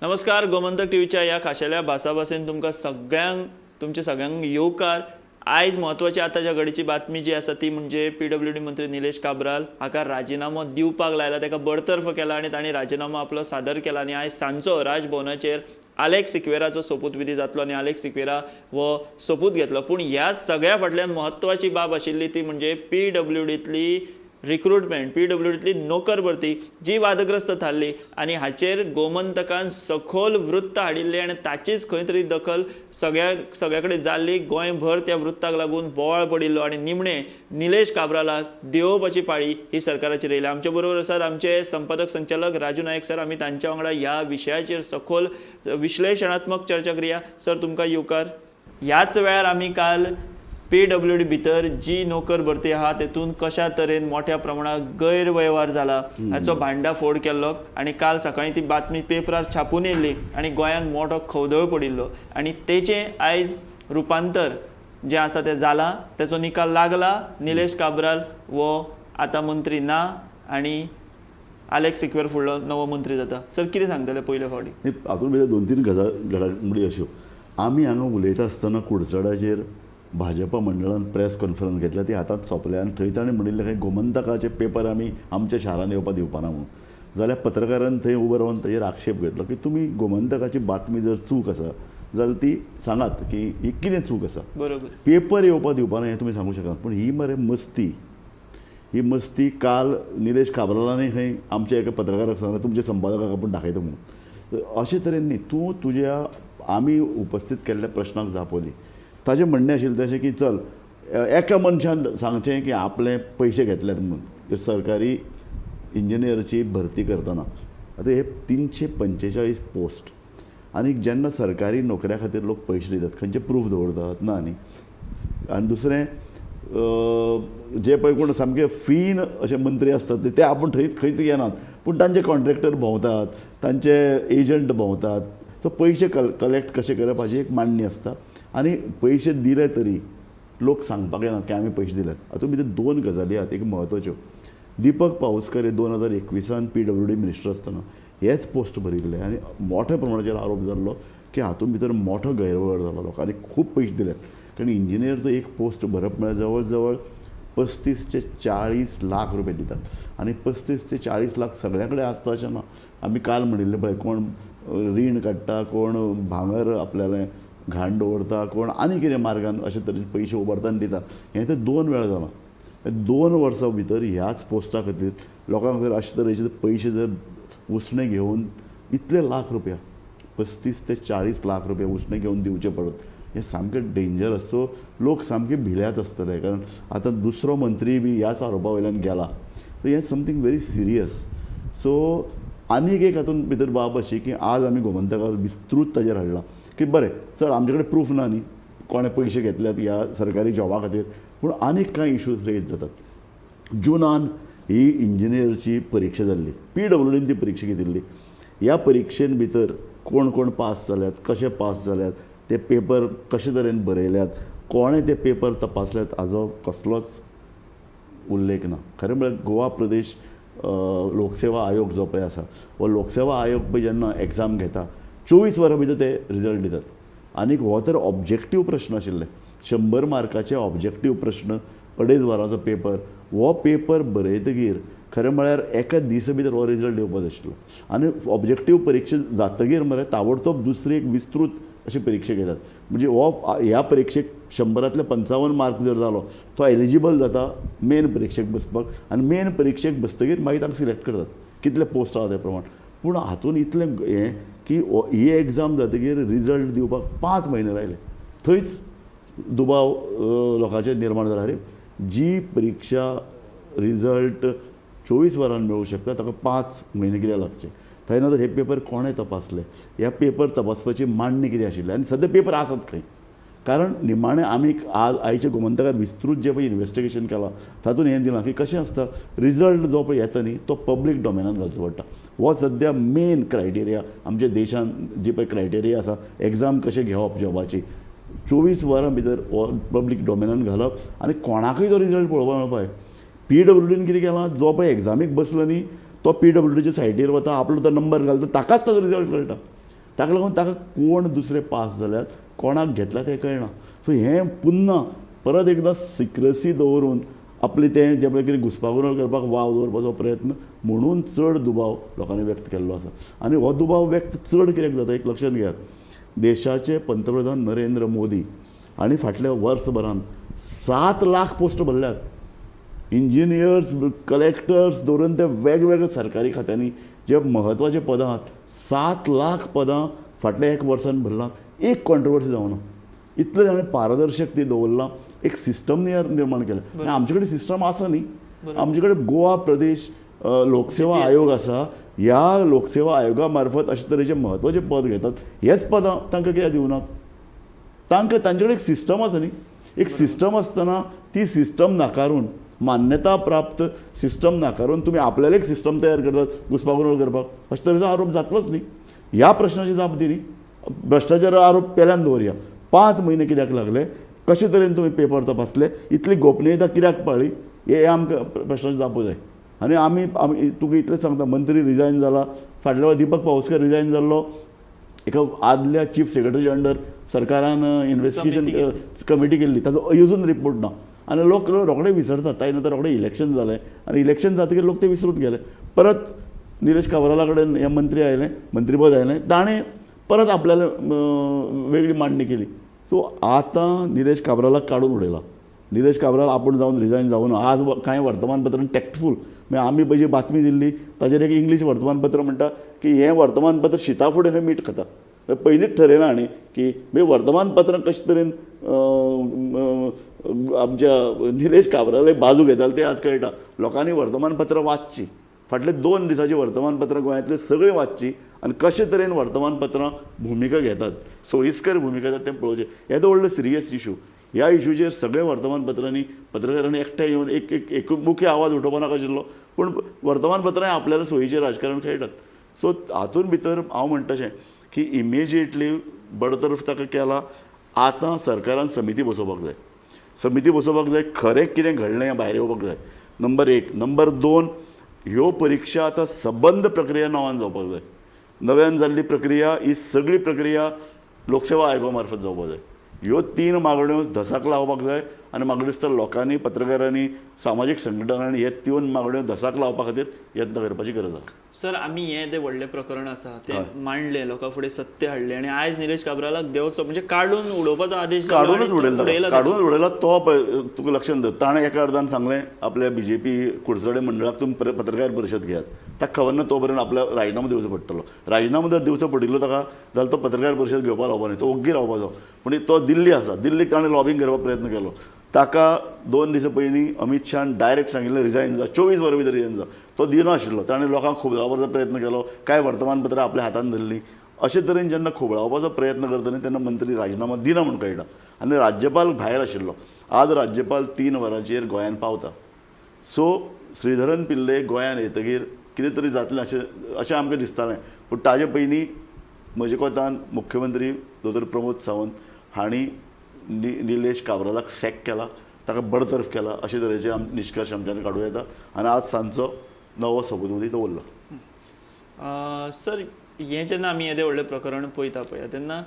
नमस्कार, गोमंतक टीव्हीच्या ह्या खाशेल्या भासाभाशेन तुमकां सगळ्यांक, तुमचे सगळ्यांक येवकार. आयज म्हत्वाची आतांच्या घडीची बातमी जी आसा ती म्हणजे पीडब्ल्यूडी मंत्री निलेश काब्राल हाका राजिनामो दिवपाक लायला, ताका बडतर्फ केला आनी तांणी राजिनामो आपलो सादर केला. आनी आयज सांजचो राजभवनाचेर आलेक्स सिक्वेराचो सोपूतविधी जातलो आनी आलेक्स सिक्वेरा हो सोपूत घेतलो. पूण ह्या सगळ्या फाटल्यान म्हत्वाची बाब आशिल्ली ती म्हणजे पीडब्ल्यूडींतली रिक्रुटमेंट, पीडब्ल्यूडींतली नोकर भरती जी वादग्रस्त थारली आनी हाचेर गोमंतकान सखोल वृत्त हाडिल्लें आनी ताचीच खंय तरी दखल सगळ्या कडेन जाल्ली. गोंयभर त्या वृत्ताक लागून बोवाळ पडिल्लो आनी निमणे निलेश काब्रालाक देंवोवपाची पाळी ही सरकाराचेर येयल्या. आमचे बरोबर आसात आमचे संपादक संचालक राजू नायक सर. आमी तांच्या वांगडा ह्या विशयाचेर सखोल विश्लेशणात्मक चर्चा करुया. सर, तुमकां येवकार. ह्याच वेळार आमी काल पीडब्ल्यूडी भितर जी नोकर भरती आहा तेतून कशा तरेन मोठ्या प्रमाणात गैरवेव्हार जाला हाचो भांडाफोड केल्लो आनी काल सकाळी ती बातमी पेपरार छापून येयल्ली आनी गोंयांत मोठो खवदळ पडिल्लो आनी तेचें आयज रुपांतर जें आसा तें जालां, तेचो निकाल लागला. निलेश काब्राल हो आतां मंत्री ना आनी आलेक्स सिक्वेर फुडलो नवो मंत्री जाता. सर, कितें सांगतले पयले फावटी? हातूंत भितर दोन तीन गजाल घडामोडी अश्यो, आमी हांगा उलयता आसतना कुडचड्याचेर भाजपा मंडळान प्रेस कॉन्फरन्स घेतल्या, ती हातांत सोंपल्या आनी थंय ताणें म्हणिल्लें खंय गोमंतकाचे पेपर आमी आमच्या शारान येवपाक दिवपाना म्हणून. जाल्यार पत्रकारान थंय उबो रावन ताजेर आक्षेप घेतलो की तुमी गोमंतकाची बातमी जर चूक आसा जाल्यार ती सांगात की ही कितें चूक आसा. बरोबर, पेपर येवपाक दिवपाना हें तुमी सांगूंक शकनात. पूण ही मरे मस्ती, ही मस्ती काल निलेश काब्रालानय खंय आमच्या एका पत्रकाराक सांगलें तुमच्या संपादकाक आपूण दाखयता म्हणून. अशे तरेन न्ही, तूं तुज्या आमी उपस्थीत केल्ल्या प्रश्नाक जापो दी. ताजें म्हणणें आशिल्लें तशें की चल एका मनशान सांगचें की आपले पयशे घेतल्यात म्हणून सरकारी इंजिनियरची भरती करतना. आतां हे 345 पोस्ट आनी जेन्ना सरकारी नोकऱ्या खातीर लोक पयशे दितात खंयचे प्रूफ दवरतात ना न्ही. आनी दुसरें जे पळय कोण सामके फीन अशे मंत्री आसतात ते आपूण थंयच खंयच येनात, पूण तांचे कॉन्ट्रॅक्टर भोंवतात, तांचे एजंट भोंवतात. सो पयशे कलेक्ट कशे करप हाची एक मांडणी आसता आनी पयशे दिले तरी लोक सांगपाक येनात की आमी पयशे दिल्यात. हातूंत भितर दोन गजाली आहात, एक म्हत्वाच्यो. दीपक पावसकर हे 2021 पीडब्ल्यूडी मिनिस्टर आसतना हेच पोस्ट भरिल्ले आनी मोठ्या प्रमाणाचेर आरोप जाल्लो की हातूंत भितर मोठो गैरवेव्हार जाला, लोकांनी खूब पयशे दिल्यात. कारण इंजिनियरचो एक पोस्ट भरप म्हळ्यार जवळ जवळ 35 ते 40 लाख रुपया दितात आनी 35 ते 40 लाख सगळ्या कडेन आसता अशें ना. आमी काल म्हणिल्लें पळय, कोण रीण काडटा, कोण भांगर आपल्यालें घाण दवरता, कोण आनी कितें मार्गान अशे तरेन पयशे उबारता आनी दिता. हें तर 2 वेळा जालां. 2 वर्सां भितर ह्याच पोस्टा खातीर लोकांक जर अशे तरेचे पयशे जर उसणे घेवन इतले लाख रुपया, 35 ते 40 लाख रुपया उसणे घेवन दिवचे पडत, हें सामकें डेंजरस. सो लोक सामके भिल्यात आसतले, कारण आतां दुसरो मंत्री बी ह्याच आरोपा वयल्यान गेला. सो हें समथींग व्हेरी सिरियस. सो आनीक एक हातूंत भितर बाब अशी की आज आमी गोमंतकार विस्तृत ताजेर हाडला की बरें सर आमचे कडेन प्रूफ ना न्ही कोणें पयशे घेतल्यात ह्या सरकारी जॉबा खातीर, पूण आनीक कांय इशूज रेज जातात. जुनान ही इंजिनियरची परिक्षा जाल्ली, पीडब्ल्यूडीन ती परिक्षा घेतिल्ली. ह्या परिक्षेन भितर कोण कोण पास जाल्यात, कशे पास जाल्यात, ते पेपर कशे तरेन बरयल्यात, कोणें ते पेपर तपासल्यात हाजो कसलोच उल्लेख ना. खरें म्हळ्यार गोवा प्रदेश लोकसेवा आयोग जो पळय आसा, हो लोकसेवा आयोग पळय जेन्ना एग्जाम घेता 24 वरां भितर ते रिजल्ट दितात. आनीक हो तर ऑब्जेक्टीव प्रश्न आशिल्ले, 100 मार्काचे ऑब्जेक्टीव प्रश्न, 2.5 वरांचो पेपर. हो पेपर बरयतगीर खरें म्हळ्यार एका दिसा भितर हो रिजल्ट येवपाक जाय आशिल्लो. आनी ऑब्जेक्टीव परिक्षा जातगीर मरे ताबडतोब दुसरी एक विस्तृत अशी परिक्षा घेतात. म्हणजे हो ह्या परिक्षेक 100 55 मार्क जर जालो तो एलिजिबल जाता मेन परिक्षेक बसपाक, आनी मेन परिक्षेक बसतगीर मागीर ताका सिलेक्ट करतात कितले पोस्ट आसा ते प्रमाण. पूण हातूंत इतलें हें की ही एग्जाम जातगीर रिजल्ट दिवपाक 5 म्हयने लायले. थंयच दुबाव लोकांचेर निर्माण जाला, अरे जी परिक्षा रिजल्ट 24 वरां मेळूंक शकता ताका 5 म्हयने कित्याक लागचे. थंय ना तर हे पेपर कोणें तपासले, ह्या पेपर तपासपाची मांडणी कितें आशिल्ली आनी सद्या पेपर आसात खंय. कारण निमाणें आमी आज आयच्या गोमंतकार विस्तृत जें पळय इन्वेस्टिगेशन केलां तातूंत हें दिलां की कशें आसता रिजल्ट जो पळय येता न्ही तो पब्लीक डोमेनान घालचो पडटा. हो सद्या मेन क्रायटेरिया आमच्या देशान जी पळय क्रायटेरिया आसा एग्जाम कशें घेवप जॉबाची, 24 वरां भितर हो पब्लीक डोमेनान घालप आनी कोणाकूय तो रिजल्ट पळोवपाक मेळपाक. पीडब्ल्यूडीन कितें केलां, जो पळय एग्जामीक बसलो न्ही तो पीडब्ल्यूडीच्या सायटीर वता, आपलो तो नंबर घालता, ताकाच ताजो रिजल्ट कळटा. ताका लागून ताका कोण दुसरे पास जाल्यात कोणाक घेतला तें कळना. सो हें पुन्हा परत एकदां सिक्रसी दवरून आपले तें जें पळय कितें घुस्पागोंदळ करपाक वाव दवरपाचो प्रयत्न म्हणून चड दुबाव लोकांनी व्यक्त केल्लो आसा. आनी हो दुबाव व्यक्त चड कित्याक जाता एक लक्षांत घेयात, देशाचे पंतप्रधान नरेंद्र मोदी आनी फाटल्या वर्सभरान 7 लाख पोस्ट भरल्यात. इंजिनियर्स कलेक्टर्स दवरून ते वेगवेगळे सरकारी खात्यांनी जे म्हत्वाचे पदां आहात 7 लाख पदां फाटल्या एक वर्सान भरलां. एक कॉन्ट्रोवर्सी जावना, इतलें ताणें पारदर्शक ती दवरलां, एक सिस्टम निर्माण केलें. आनी आमचे कडेन सिस्टम आसा न्ही, आमचे कडेन गोवा प्रदेश लोकसेवा आयोग आसा. ह्या लोकसेवा आयोगा मार्फत अशे तरेचे म्हत्वाचे पद घेतात. हेच पदां तांकां कित्याक दिवनात? तांकां तांचे कडेन एक सिस्टम आसा न्ही. एक सिस्टम आसतना ती सिस्टम नाकारून, मान्यता प्राप्त सिस्टम नाकारून तुमी आपल्याला एक सिस्टम तयार करतात घुस्पागोंदळ करपाक, अशे तरेचो आरोप जातलोच न्ही. ह्या प्रश्नाची जाप दी न्ही. भ्रश्टाचार आरोप पेल्यान दवरया, 5 म्हयने कित्याक लागले, कशे तरेन तुमी पेपर तपासले, इतली गोपनीयता कित्याक पाळ्ळी, हे आमकां प्रश्नाची जापो जाय. आनी आमी आमी तुका इतलें सांगता, मंत्री रिजायन जाला, फाटल्या वेळार दीपक पावसकर रिजायन जाल्लो, एका आदल्या चीफ सेक्रेटरीच्या अंडर सरकारान इन्वेस्टिगेशन कमिटी केल्ली, ताचो अजून रिपोर्ट ना. आनी लोक रोखडे विसरतात. ताजे नंतर रोखडे इलेक्शन जालें आनी इलेक्शन जातकीर लोक ते विसरून गेले. परत निलेश काब्राला कडेन हे मंत्री आयले, मंत्रीपद आयलें, ताणें परत आपल्याला वेगळी मांडणी केली. सो आतां निलेश काब्रालाक काडून उडयला. निलेश काब्राल आपूण जावन रिजायन जावन आज कांय वर्तमानपत्रान टॅक्टफूल, मागीर आमी पळय जी बातमी दिल्ली ताजेर एक इंग्लीश वर्तमानपत्र म्हणटा की हें वर्तमानपत्र शिता फुडें खंय मीठ खाता. पयलींच ठरयलां हांणी की मागीर वर्तमानपत्रां कशे तरेन आमच्या निलेश काब्राले बाजू घेताले तें आज कळटा. लोकांनी वर्तमानपत्रां वाचचीं, फाटले 2 दिसांची वर्तमानपत्रां गोंयांतलीं सगळीं वाचचीं आनी कशे तरेन वर्तमानपत्रां भुमिका घेतात, सोयिस्कर भुमिका घेतात तें पळोवचें. येदो व्हडलो सिरियस इशू, ह्या इशूचेर सगळे वर्तमानपत्रांनी पत्रकारांनी एकठांय येवन एक एक एक मुख्य आवाज उठोवपा नाका आशिल्लो, पूण वर्तमानपत्रांय आपल्याला सोयीचें राजकारण खेळटात. सो हातूंत भितर हांव म्हणटा अशें की इमिजिएटली बडतर्फ ताका केला. आतां सरकारान समिती बसोवपाक जाय, समिती बसोवपाक जाय, खरें कितें घडलें हें भायर येवपाक जाय, नंबर 1. नंबर 2, ह्यो परिक्षा आतां सबंद प्रक्रिया नव्यान जावपाक जाय. नव्यान जाल्ली प्रक्रिया ही सगळी प्रक्रिया लोकसेवा आयोगा मार्फत जावपाक जाय. ह्यो 3 मागण्यो धसाक लावपाक जाय आनी म्हाका दिसता लोकांनी, पत्रकारांनी, सामाजीक संघटनांनी हे 3 मागण्यो धसाक लावपा खातीर यत्न करपाची गरज आसा. सर, आमी हें तें व्हडलें प्रकरण आसा तें मांडलें, लोकां फुडें सत्य हाडलें आनी आयज निलेश काब्रालाक देंवचो म्हणजे काडून उडोवपाचो आदेश काडूनच उडयला, काडून उडयला. तो तुका लक्षांत दवर, ताणें एका अर्दान सांगलें आपल्या बीजेपी कुडचडे मंडळाक तुमी पत्रकार परिशद घेयात, ताका खबर ना तो पर्यंत आपल्या राजिनामो दिवचो पडटलो. राजिनामो जर दिवचो पडिल्लो ताका जाल्यार तो पत्रकार परिशद घेवपाक रावपा न्ही, तो ओग्गी रावपाचो. पूण तो दिल्ली आसा, दिल्लीक ताणें लॉबींग करपाक प्रयत्न केलो. ताका 2 दिसां पयलीं अमीत शाहान डायरेक्ट सांगिल्लें रिजायन जा, 24 वरां भितर रिजायन जा. तो दिनाशिल्लो, ताणें लोकांक खुबळावपाचो प्रयत्न केलो, कांय वर्तमानपत्रां आपल्या हातान धरलीं. अशे तरेन जेन्ना खुबळावपाचो प्रयत्न करता न्ही तेन्ना मंत्री राजिनामो दिना म्हूण कळटा. आनी राज्यपाल भायर आशिल्लो. आज राज्यपाल 3 वरांचेर गोंयांत पावता. सो श्रीधरन पिल्ले गोंयांत येतकीर कितें तरी जातलें अशें अशें आमकां दिसतालें. पूण ताजे पयलीं म्हजे कोतान मुख्यमंत्री दोतोर प्रमोद सावंत हांणी निलेश काब्रालाक सॅक केला, ताका बडतर्फ केला, अशे तरेचे निश्कर्श आमच्यान काडूं येता. आनी आज सांजचो नवो सोपूतविधी दवरलो. सर, हें जेन्ना आमी येदें व्हडलें प्रकरण पळयता पळय तेन्ना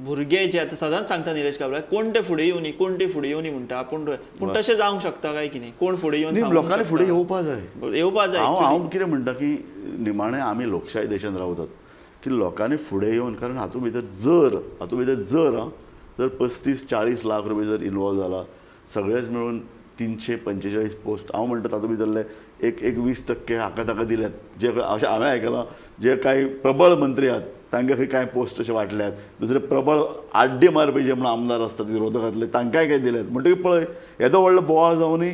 भुरगे जे आतां सदांच सांगता निलेश काब्राल कोण ते फुडें येवनी, कोण ते फुडें येवनी म्हणटा आपूण, पूण तशें जावंक शकता काय कितें? कोण फुडें येवन लोकांनी फुडें येवपा जाय, येवपा जाय. हांव कितें म्हणटा की निमाणें आमी लोकशाय देशांत रावतात की लोकांनी फुडें येवन, कारण हातूंत भितर जर हातूंत भितर जर जर 35-40 लाख रुपये जर इनवॉल्व जाला, सगळेच मेळून 345 पोस्ट, हांव म्हणटा तातूंत भितरले एक एक 20% हाका ताका दिल्यात. जे अशें हांवें आयकलां जे कांय प्रबळ मंत्री आहात तांकां खंय कांय पोस्ट अशे वांटल्यात, दुसरे प्रबळ आड्डे मारपी जे म्हणून आमदार आसतात विरोधकांतले तांकांय कांय दिल्यात. म्हणटकीर पळय येदो व्हडलो बोवाळ जावनूय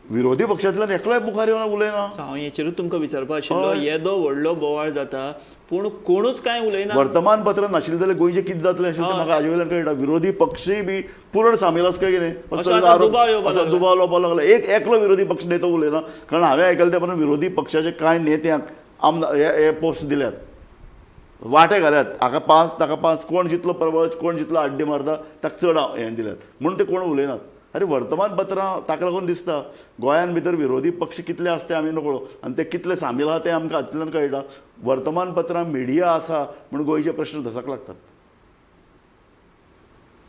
विरोधी पक्षांतल्यान एकलोय मुखार येवन उलयना. हांव हेचेरूच तुमकां विचारपा आशिल्लो, येदो व्हडलो बोवाळ जाता पूण कोणूच कांय उलयना. वर्तमानपत्रां नाशिल्लें जाल्यार गोंयचें कितें जातलें आशिल्लें तें म्हाका हाजे वयल्यान कळटा. विरोधी पक्षूय बी पूर्ण सामील आसा काय कितें असो दुबाव येवपाक लागला. एक एकलो विरोधी पक्ष नेतो उलयना, कारण हांवें आयकलें ते प्रमाण विरोधी पक्षाचे कांय नेत्यांक आमदार हे पोस्ट दिल्यात, वांटे घाल्यात, हाका 5 ताका 5, कोण जितलो प्रबळ कोण जितलो आड्डी मारता ताका चड हें दिल्यात, म्हणून ते कोण उलयनात. अरे वर्तमानपत्रां ताका लागून दिसता गोंयान भितर विरोधी पक्ष कितले आसा ते आमी नकळो आनी ते कितले सामील आहा ते आमकां हातूंतल्यान कळटा. वर्तमानपत्रां मिडिया आसा म्हूण गोंयचे प्रश्न धसक लागतात.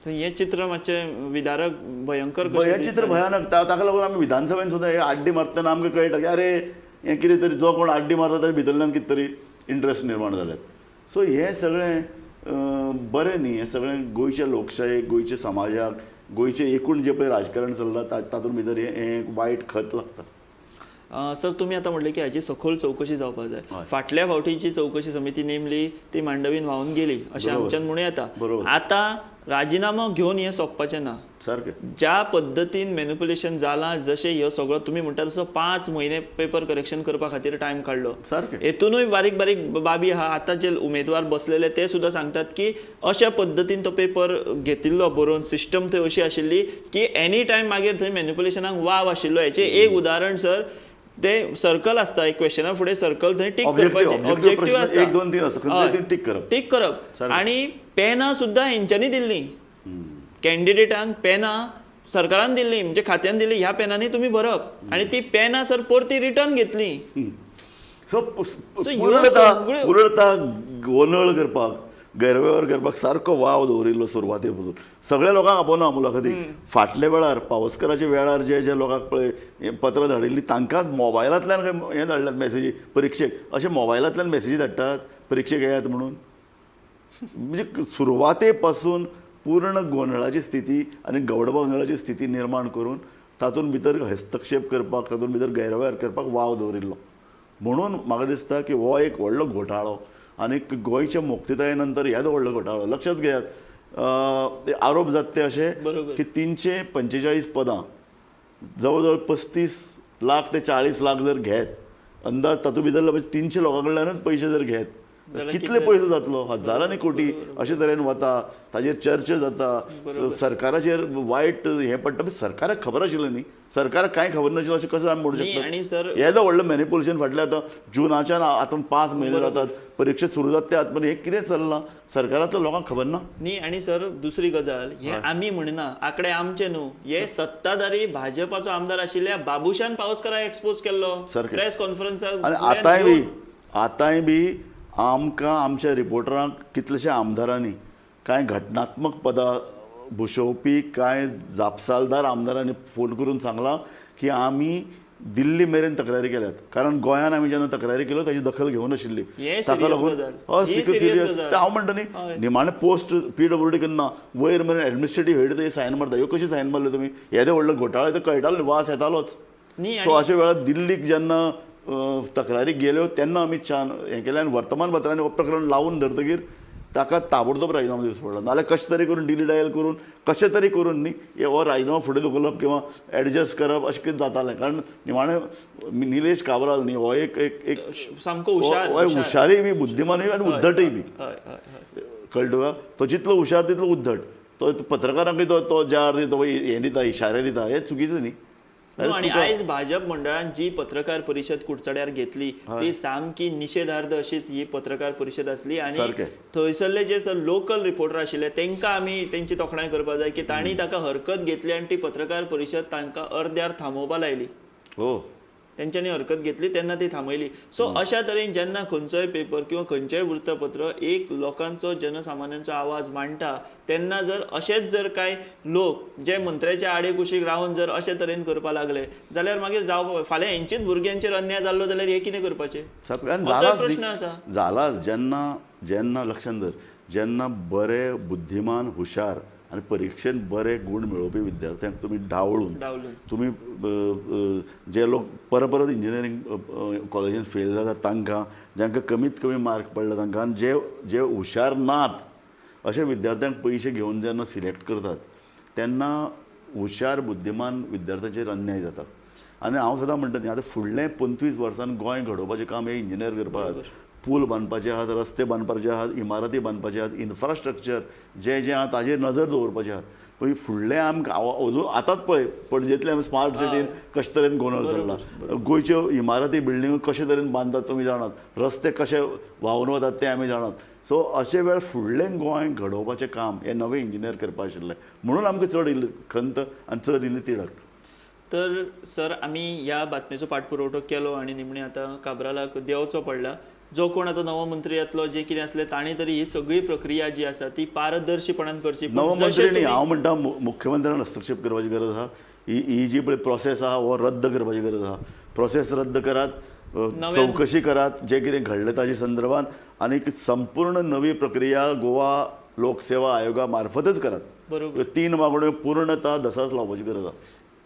हें चित्र मातशें विदारक, भयंकर. हें चित्र भयानक. ताका लागून आमी विधानसभेन सुद्दां हे आड्डी मारतना आमकां कळटा की अरे हें कितें तरी जो कोण आड्डी मारता ताच्या भितरल्यान कितें तरी इंट्रस्ट निर्माण जाल्यात. सो हें सगळें बरें न्ही. हें सगळें गोंयच्या लोकशायेक, गोंयच्या समाजाक, गोंयचें एकूण जें पळय राजकारण चल्लां तातूंत भितर हें वायट खत लागता. सर, तुमी आतां म्हटलें की हाची सखोल चवकशी जावपाक जाय. फाटल्या फावटी जी चवकशी समिती नेमली ती मांडवीन व्हांवन गेली अशें आमच्यान म्हणूं येता. आतां राजिनामो घेवन हें सोंपपाचें ना. सारकें ज्या पद्दतीन मॅनिप्युलेशन जालां, जशें ह्यो सगळो तुमी म्हणटा तसो 5 म्हयने पेपर करेक्शन करपा खातीर टायम काडलो. सारकें हेतुनूय बारीक बारीक बाबी आहा. आतां जे उमेदवार बसलेले ते सुद्दां सांगतात की अशा पद्दतीन तो पेपर घेतिल्लो बरोवन, सिस्टम थंय अशी आशिल्ली की एनी टायम मागीर थंय मॅनिप्युलेशनाक वाव आशिल्लो. हेचें एक उदाहरण सर, ते सर्कल आसता, एक क्वेश्चना फुडें सर्कल थंय टीक करपाचें ऑब्जेक्टीव आसता, 1 2 3 आसता, टीक करप, टीक करप. आनी पेनां सुद्दां हेंच्यांनी दिल्लीं, कॅन्डिडेटांक पेनां सरकारान दिल्ली, म्हणजे खात्यान दिल्ली, ह्या पेनांनी तुमी भरप. आनी ती पेनां सर परती रिटर्न घेतली. सो पुर्णता गोंदळ करपाक, गैरवेव्हार करपाक सारको वाव दवरिल्लो सुरवाते पासून. सगळ्या लोकांक आपोवना मुलाखतीक. फाटल्या वेळार पावसकराच्या वेळार जे जे लोकांक पळय पत्रां धाडिल्लीं तांकांच मोबायलांतल्यान हें धाडल्यात मॅसेजी परिक्षेक. अशें मोबायलांतल्यान मॅसेजी धाडटात परिक्षेक येयात म्हणून. म्हणजे सुरवाते पासून पूर्ण गोंदळाची स्थिती आनी गवडबंगळाची स्थिती निर्माण करून तातूंत भितर हस्तक्षेप करपाक, तातूंत भितर गैरवेव्हार करपाक वाव दवरिल्लो. म्हणून म्हाका दिसता की हो एक व्हडलो घोटाळो आनी गोंयच्या मुक्तताये नंतर येदो व्हडलो घोटाळो. लक्षात घेयात, आरोप जाता ते अशे की 345 पदां जवळ जवळ 35 लाख ते 40 लाख जर घेत अंदाज, तातूंत भितर 300 लोकां कडल्यानूच पयशे जर घेत कितले पयसो जातलो, हजारांनी कोटी अशे तरेन वता. ताजेर चर्चा जाता, सरकाराचेर वायट हें पडटा. सरकाराक खबर आशिल्लें न्ही, सरकाराक कांय खबर नाशिल्लें अशें कसं आमी म्हणू शकता. आनी सर येदो व्हडलो मॅनिप्युलेशन फाटलें आतां जुनाच्यान आतां 5 म्हयने जातात, परिक्षा सुरू जाता ते आतां हें कितें चल्लां सरकारांतल्या लोकांक खबर ना न्ही. आनी सर दुसरी गजाल, हें आमी म्हणना, आंकडे आमचे न्हू, हे सत्ताधारी भाजपाचो आमदार आशिल्ल्या बाबूशान पावसकराक एक्सपोज केल्लो प्रेस कॉन्फरन्साक. आनी आतांय बी आमकां आमच्या रिपोर्टरांक कितलेशे आमदारांनी, कांय घटनात्मक पदां भुशोवपी कांय जापसालदार आमदारांनी फोन करून सांगलां की आमी दिल्ली मेरेन तक्रारी केल्यात. कारण गोंयान आमी जेन्ना तक्रारी केल्यो ताची दखल घेवन आशिल्ली. ताका लागून हय सिरियस हांव म्हणटा न्ही, निमाणें पोस्ट PWD करना वयर मेरेन एडमिनिस्ट्रेटीव हेड थंय सायन मारता. ह्यो कशी सायन मारल्यो तुमी? येदो व्हडलो घोटाळो तो कळटालो, वास येतालोच. सो अशा वेळार दिल्लीक जेन्ना तक्रारी गेल्यो तेन्ना अमीत शहान हें केलें आनी वर्तमानपत्रांनी हो प्रकरण लावून धरतकीर ताका ताबडतोब राजिनामो दिवचो पडलो. नाजाल्यार कशें तरी करून डिली डायल करून कशें तरी करून न्ही हो राजिनामो फुडें धुकलप किंवा एडजस्ट करप अशें कितें जातालें. कारण निमाणें निलेश काब्राल न्ही हो एक एक एक सामको हुशार, हुशारूय बी, बुद्धिमानूय आनी उद्धटूय बी. कळ्ळें तुका? तो जितलो हुशार तितलो उद्धट. तो पत्रकारांकूय तो जार दिता, हें दिता, इशारे दिता. हें चुकीचें न्ही. आनी आयज भाजप मंडळान जी पत्रकार परिशद कुडचड्यार घेतली ती सामकी निशेधार्थ अशीच ही पत्रकार परिशद आसली. आनी थंयसरले जे सर लोकल रिपोर्टर आशिल्ले तांकां आमी तेंची तोखणाय करपाक जाय की तांणी ताका हरकत घेतली आनी ती पत्रकार परिशद तांकां अर्द्यार थांबोवपा लायली. हो, तेंच्यांनी हरकत घेतली तेन्ना ती थांबयली. सो अशा तरेन जेन्ना खंयचोय पेपर किंवा खंयचेय वृत्तपत्र एक लोकांचो जनसामान्यांचो आवाज मांडटा तेन्ना जर अशेंच जर कांय लोक जे मंत्र्याच्या आडे कुशीक रावन जर अशे तरेन करपाक लागले जाल्यार मागीर जावपा फाल्यां हेंचीच भुरग्यांचेर अन्याय जाल्लो जाल्यार हे कितें करपाचें प्रश्न आसा. जालाच. जेन्ना जेन्ना लक्षांत धर, जेन्ना बरे बुद्धिमान हुशार आनी परिक्षेन बरे गूण मेळोवपी विद्यार्थ्यांक तुमी डावळून तुमी जे लोक परत परत इंजिनियरींग कॉलेजीन फेल जातात तांकां, जांकां कमीत कमी मार्क पडला तांकां, आनी जे जे हुशार नात अशे विद्यार्थ्यांक पयशे घेवन जेन्ना सिलेक्ट करतात तेन्ना हुशार बुद्धिमान विद्यार्थ्यांचेर अन्याय जाता. आनी हांव सदां म्हणटा न्ही, आतां फुडलें 25 वर्सान गोंय घडोवपाचें काम हे इंजिनियर करपाक, पूल बांदपाचे आहात, रस्ते बांदपाचे आहात, इमारती बांदपाचे आहात, इन्फ्रास्ट्रक्चर जें जें आहा ताजेर नजर दवरपाचें आहात. पळय फुडलें आमकां अजून आतांच पळय पणजेंतले आमी स्मार्ट सिटीन कशे तरेन गोंदळ चल्ला, गोंयच्यो इमारती बिल्डिंगो कशे तरेन बांदतात तुमी जाणात, रस्ते कशे व्हांवन वतात ते आमी जाणात. सो अशे वेळ फुडलें गोंय घडोवपाचें काम हे नवे इंजिनियर करपा आशिल्ले, म्हणून आमकां चड इल्ली खंत आनी चड इल्ली तिडक. तर सर, आमी ह्या बातमेचो पाठपुरवठो केलो आनी निमणे आतां काब्रालाक देंवचो पडला. जो कोण आतां नवो मंत्री येतलो, जे कितें आसले ताणें तरी ही सगळी प्रक्रिया जी आसा ती पारदर्शीपणान करची. नवो मंत्री न्ही, हांव म्हणटा मुख्यमंत्र्यान हस्तक्षेप करपाची गरज आसा. ही जी पळय प्रोसेस आसा हो रद्द करपाची गरज आसा. प्रोसेस रद्द करात, चवकशी करात जे कितें घडलें ताजे संदर्भान, आनी संपूर्ण नवी प्रक्रिया गोवा लोकसेवा आयोगा मार्फतच करात. बरोबर, 3 मागण्यो पूर्णता दसाच लावपाची गरज आसा.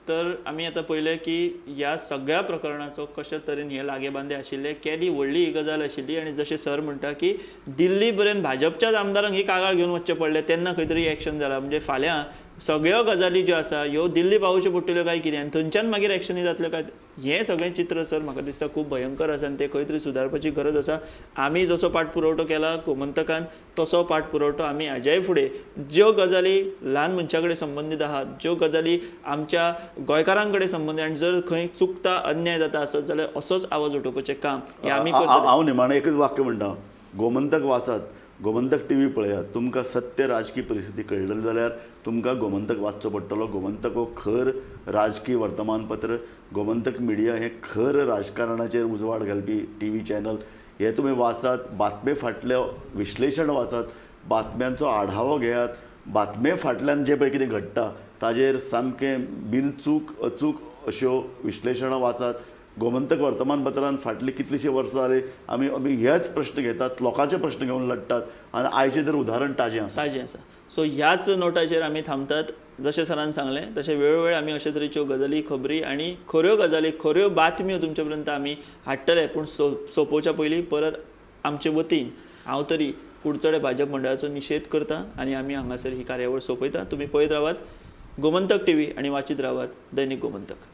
तर आमी आतां पळयलें की ह्या सगळ्या प्रकरणाचो कशे तरेन हे लागे बांदे आशिल्ले, केदी व्हडली ही गजाल आशिल्ली. आनी जशें सर म्हणटा की दिल्ली पर्यंत भाजपच्याच आमदारांक ही कागाळ घेवन वचचें पडलें तेन्ना खंय तरी एक्शन जाला. म्हणजे फाल्यां सगळ्यो गजाली ज्यो आसा ह्यो दिल्ली पावोवच्यो पडटल्यो काय कितें, आनी थंयच्यान मागीर एक्शनी जातल्यो काय, हें सगळें चित्र सर म्हाका दिसता खूब भयंकर आसा आनी तें खंय तरी सुदारपाची गरज आसा. आमी जसो पाठपुरवठो केला गोमंतकान तसो पाठपुरवठो आमी हाज्याय फुडें ज्यो गजाली ल्हान मनशा कडेन संबंदीत आहात, ज्यो गजाली आमच्या गोंयकारां कडेन संबंदीत, आनी जर खंय चुकता अन्याय जाता आसत जाल्यार असोच आवाज उठोवपाचें काम हें आमी करतले. हांव निमाणें एकच वाक्य म्हणटा, गोमंतक वाचात, गोमंतक टी व्ही पळयात, तुमकां सत्य राजकीय परिस्थिती कळटली जाल्यार तुमकां गोमंतक वाचचो पडटलो. गोमंतक हो खर राजकीय वर्तमानपत्र, गोमंतक मिडिया हें खर राजकारणाचेर उजवाड घालपी टी व्ही चॅनल. हे तुमी वाचात, बातमे फाटलें विश्लेशण वाचात, बातम्यांचो आढावो घेयात, बातमे फाटल्यान जें पळय कितें घडटा ताजेर सामकें बिनचूक अचूक अश्यो विश्लेशणां वाचात. गोमंतक वर्तमानपत्रान फाटलीं कितलींशीं वर्सां जालीं आमी आमी हेच प्रश्न घेतात, लोकांचे प्रश्न घेवन लडटात, आनी आयचें तर उदाहरण ताजें आसा, ताजें आसा. सो ह्याच नोटाचेर आमी थांबतात. जशें सरान सांगलें तशें वेळोवेळ आमी अशे तरेच्यो गजाली, खबरी आनी खऱ्यो गजाली, खऱ्यो बातम्यो तुमचे पर्यंत आमी हाडटले. पूण सोंपोवच्या पयलीं परत आमचे वतीन हांव तरी कुडचडे भाजप मंडळाचो निशेध करता आनी आमी हांगासर ही कार्यावळ सोंपयता. तुमी पळयत रावात गोमंतक टी व्ही आनी वाचीत रावात दैनिक गोमंतक.